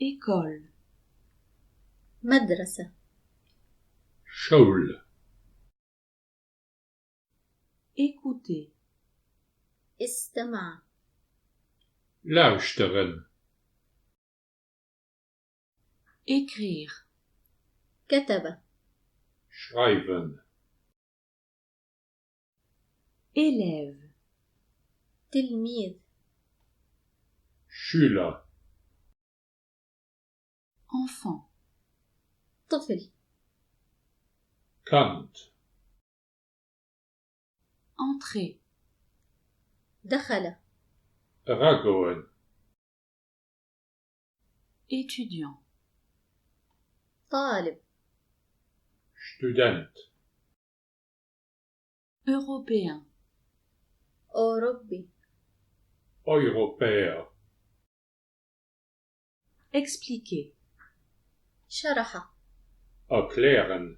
École. مدرسة. Schoul. Écouter. استمع. Lauschteren. Écrire. كتب. Schreiwen. Élève. تلميذ. Schüler. Enfant. طفل. Kand. Entrer. دخل. Eragoen. Étudiant. طالب. Student. Européen. أوروبي. Europäer. Expliquer. شرح. Erklären.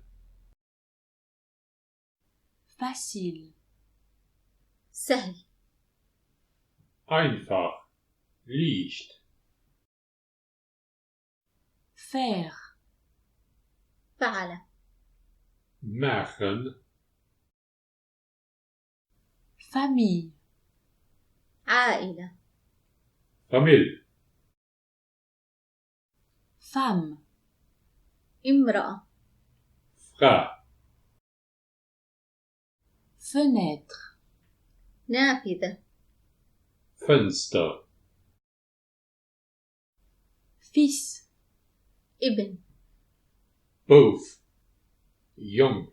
Facile. سهل. Einfach. Liicht. Faire. فعل. Maachen. Famille. عائلة. Famill. Femme. امرأة. Fra. Fenêtre. نافذة. Fënster. Fils. ابن. Bouf, Jong.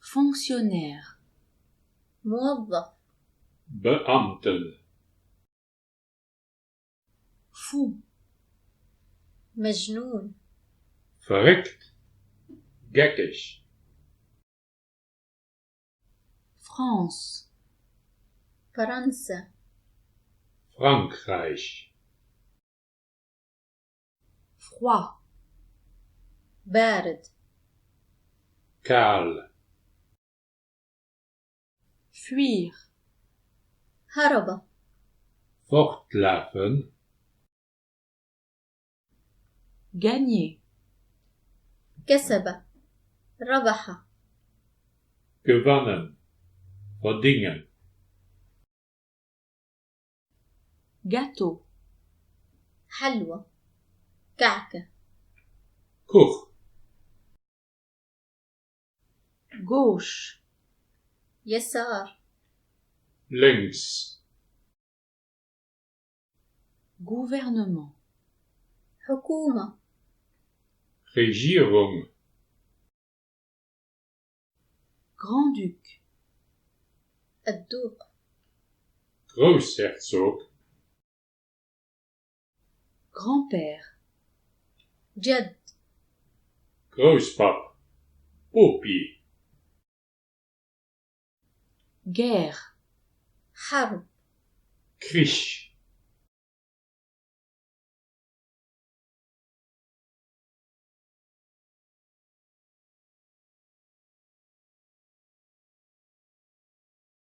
Fonctionnaire. موظف. Beamten. Fou. مجنون. Verréckt, geckeg. France. فرنسا. Frankräich. Froid. بارد. Kal. Fuir. هرب. Fortlafen. Gagner. كسب، ربح. Gewannen, verdingen. Gâteau. حلوى، كعكة. Kuch. Gauche. يسار. Lénks. Gouvernement. حكومة. Regierung. Grand-duc. الدوق. Groussherzog. Grand-père. جد. Grousspapp, Bopi. Guerre. حرب. Krich.